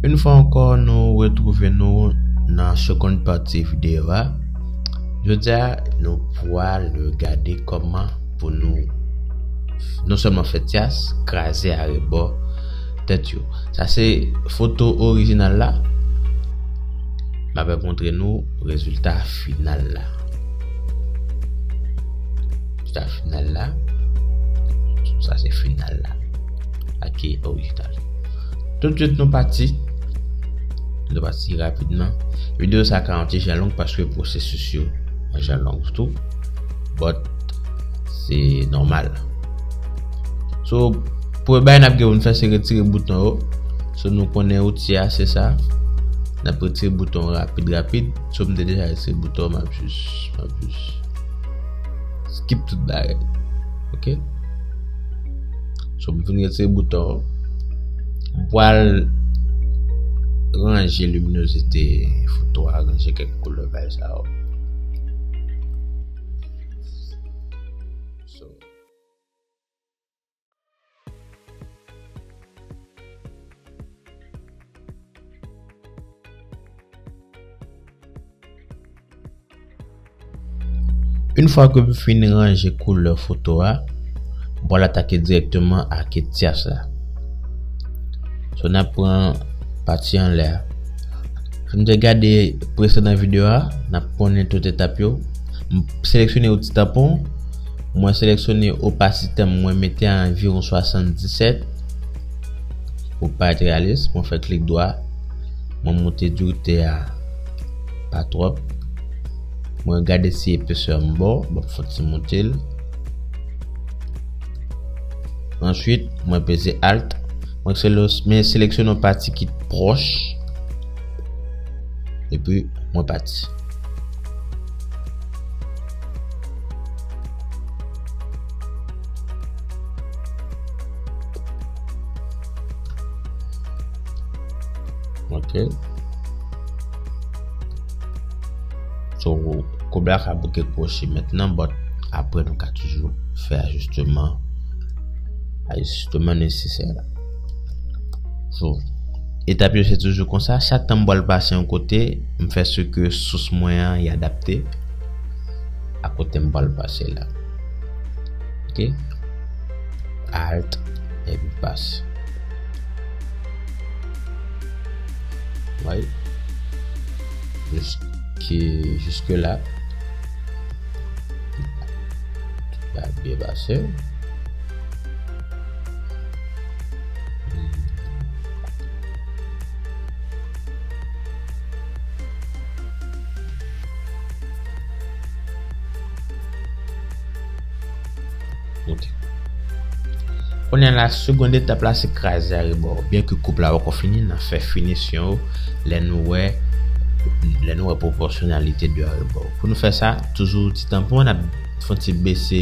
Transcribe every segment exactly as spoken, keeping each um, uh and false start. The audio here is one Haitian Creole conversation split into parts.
Yon fwa ankò, nou retwouve nou nan segonn pati videyo a. Jodi a, nou pral gade kòman pou nou non sèlman fè tyas, kraze arebò tèt yo. Sa se foto orijinal la. M ap montre nou rezilta final la. Rezilta final la. Sa se final la. Sa ki orijinal. Toutswit nou pati. Nou pati rapidman. Videyo sa ka yon ti jan long paske pwosesis yo yon jan long tou. But se nòmal. So, premye bagay n ap gen pou n fè se retire bouton yo. So, nou konnen outi a se sa. N ap retire bouton rapid rapid. So, m te deja retire bouton, m ap jis, m ap jis skip tout bagay. Ok? So, m fin retire bouton. M pral ranje liminozite foto a, ranje kèk koulè bay sa yo. So, Yon fwa ke m fin ranje koulè foto a, m pral atake dirèkteman ak tyas la. So, n ap pran pati anlè a. Si n te gade presedan videyo a, n ap konnen tout etap yo. M seleksyone outi tanpon, mwen seleksyone opasite, mwen mete a anviwon swasanndisèt pou parèt reyalis, mwen fè klik dwa, mwen monte diwte a pa twòp. Mwen gade si epesè an bon, m ap fè ti monte l. Answit, mwen peze Alt. Mwen sele-, mwen seleksyone yon pati ki pwòch. Epi, mwen pati. Ok. So, koub la ka bouke kwochi mentnan, but apre nou ka toujou fè ajisteman, ajisteman nesesè la. So, etap yo se toujou konsa, chak tan m pral pase yon kote, m fè si ke sous mwen an y adapte a kote m pral pase la. Ok? Alt, epi pase. Wi. Jiske, jiske la. Tout bagay byen pase. Ok. Kounye a la, segond etap la, se kraze arebò. Byen ke koub la poko fini, n a fè finisyon yo lè nou wè, lè nou wè pwopòsyonalite de arebò. Pou nou fè sa, toujou ti tanpon, n ap fè yon ti bese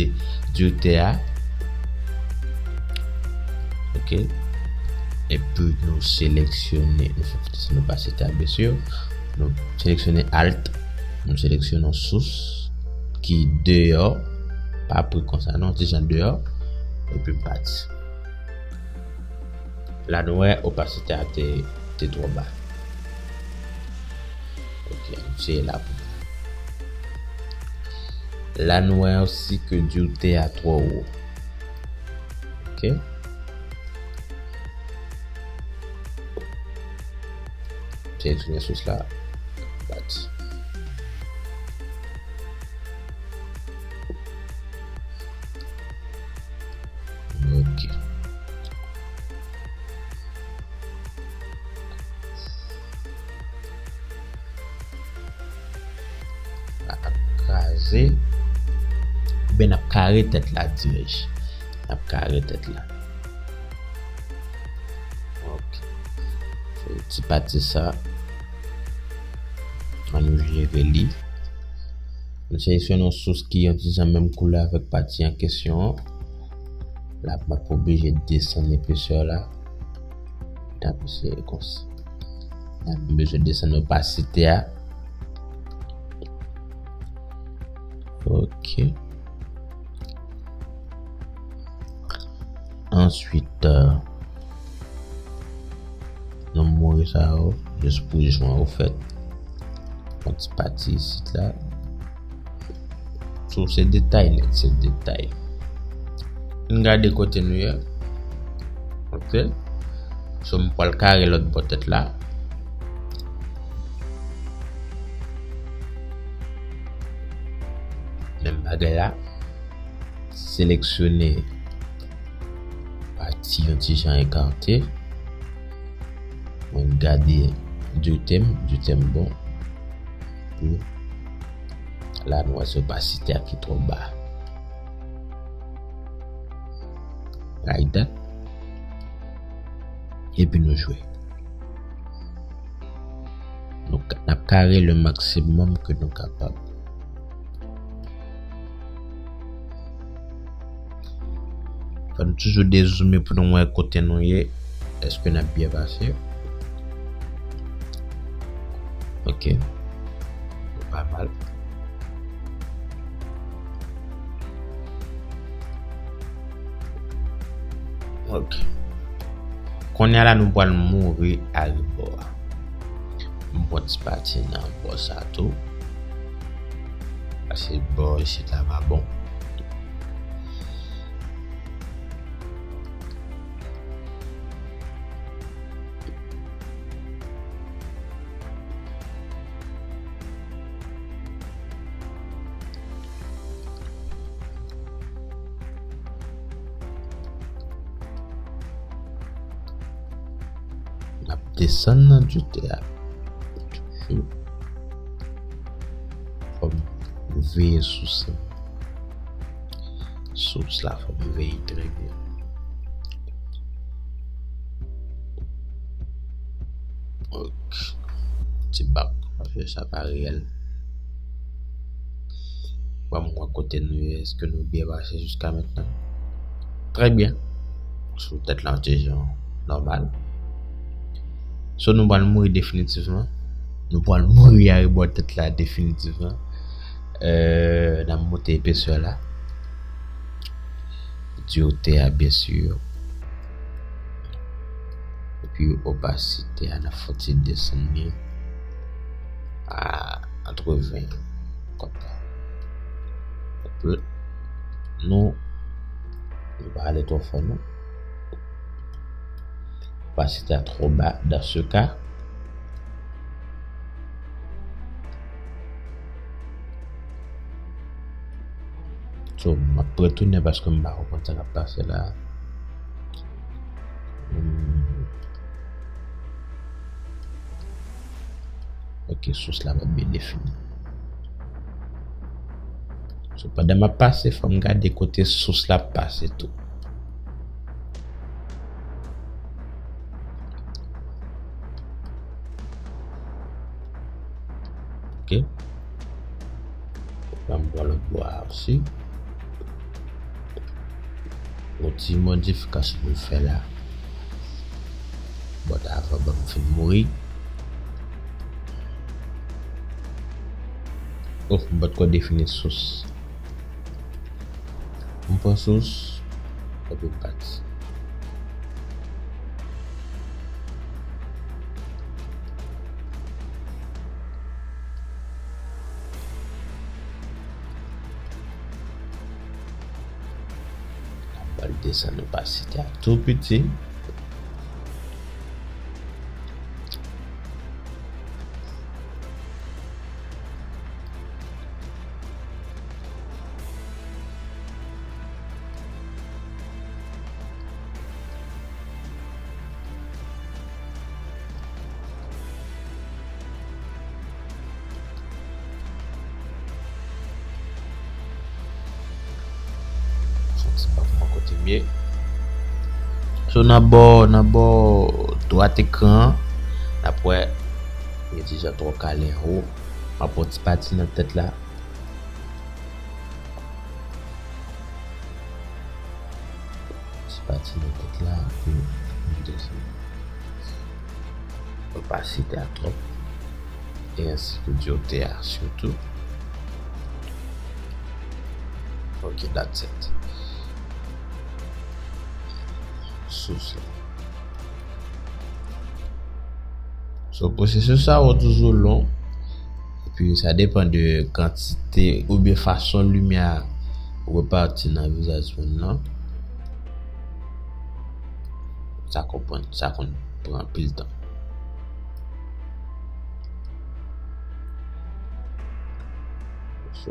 diwte a. Ok. Epi nou seleksyone, nou fè ti opasite a bese yo. Nou seleksyone Alt, nou seleksyone yon sous ki deyò, pa pre konsa non, ti jan deyò, epi pati. La nou wè opasite a te, te twò ba. Ok, se la pou. La nou wè osi ke diwte a twò wo. Ok. Seleksyone sous la. Pati. Ok. N ap kraze. Oubyen n ap kare tèt la, dirèj. N ap kare tèt la. Ok. Fè ti pati sa. Ann nou jere li. Nou seleksyone yon sous ki yon ti jan menm koulè avèk pati an kesyon an. La, m ap oblije desann epesè la. N ap eseye konsa. N ap bezwen desann opasite a. Ok. Answit, euh, nou mou Sa yo, jis pou jwen yo fèt. Yon ti pati isit la. So, se detay nèt, se detay. N gade kote nou ye. Ok. So, m pral kare lòt bò tèt la. Menm bagay la. Seleksyone pati yon ti jan ekate. Mwen gade de tèm, de tèm bon. Epi la, nou wè se opasite a ki twò ba. Like that. Epi nou jwe. Nou ka, n ap kare le maksimòm ke nou kapab. Fò nou toujou dezoume pou nou wè kote nou ye. Èske n ap byen pase? Ok. Nou pa mal. Ok. Kounye a la, nou pral mouri a rebò a. M pran ti pati nan bò sa tou. Paske bò isit la pa bon. N ap desann nan dutè a. Toujou. Fò m veye sous la. Sous la, fò m veye trè byen. Ok. Ti bak, paske sa pa reyèl. Bon, m wè kote nou ye, èske nou byen pase jiska mentnan? Trè byen. Sou tèt la, yon ti jan nòmal. So, nou pral mouri definitivman. Nou pral mouri a rebò tèt la definitivman. Euh, n ap monte epesè la. Diyotè a, byen si. Epi opasite a, n ap fè yon ti desann li a katreven. Konsa. Epi nou, nou pa ale twò fò, non. Opasite a twò ba, dans ce cas. So, m ap retounen paske m pa konprann sa k ap pase la. Hmm. Ok, sous la pa byen defini. So, pandan m ap pase, fò m gade kote sous la ap pase tou. Ok. Ban m pran lòt bò a osi. Yon ti modifikasyon pou m fè la. But avan ban m fin mouri. Oh, m potko defini sous. M pran sous, epi m pati. N ap pral desann opasite a tou piti. Santi pa pou mwen kote m ye. So, nan bò, nan bò dwat ekran an, n ap wè, gen ti jan twò kale anwo. M ap pran ti pati nan tèt la. Ti pati nan tèt la, epi nou desann. Opasite a twòp. E ansi ke diyotè a sitou. Ok, that's it. Sous la. Donk, pwosesis sa yo toujou long. Epi, sa depann de kantite oubyen fason limyè a repati nan vizaj moun nan. Sa konprann, sa konn pran anpil tan. So,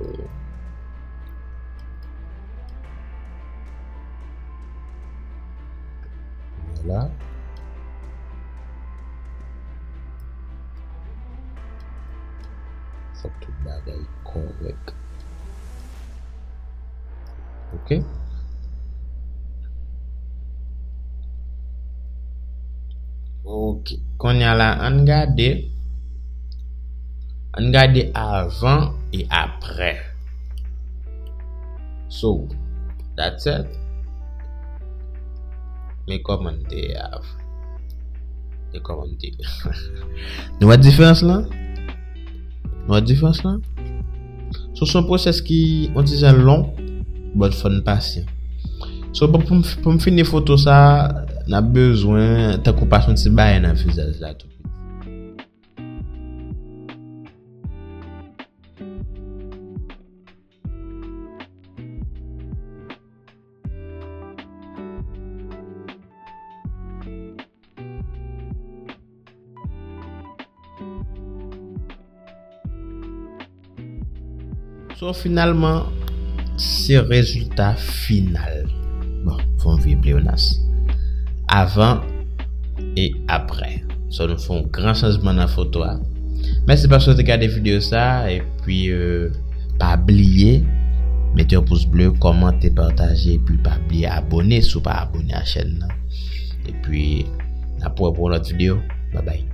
vwala. Fòk tout bagay kòrèk. Ok. Ok. Kounye a la, ann gade. Ann gade avan e aprè. So, that's it. Men kòman te ye avan. Men kòman te ye. Nou wè diferans lan? Nou wè diferans lan? So, se yon pwosès ki yon ti jan long, but fò n pasyan. So, bon, pou m, pou m fini foto sa, n ap bezwen, tankou pase yon ti bagay nan vizaj la tou. So, finalman, se rezilta final. Bon, fò m vire pleyonas. Avan e aprè. So, nou fè yon gran chanjman nan foto a. Mèsi paske w te gade videyo sa, epi, euh, pa bliye mete yon pous ble, kòmante, pataje, epi pa bliye abòne si w pa abòne a chèn nan. Epi, n ap wè pou yon lòt videyo. Babay.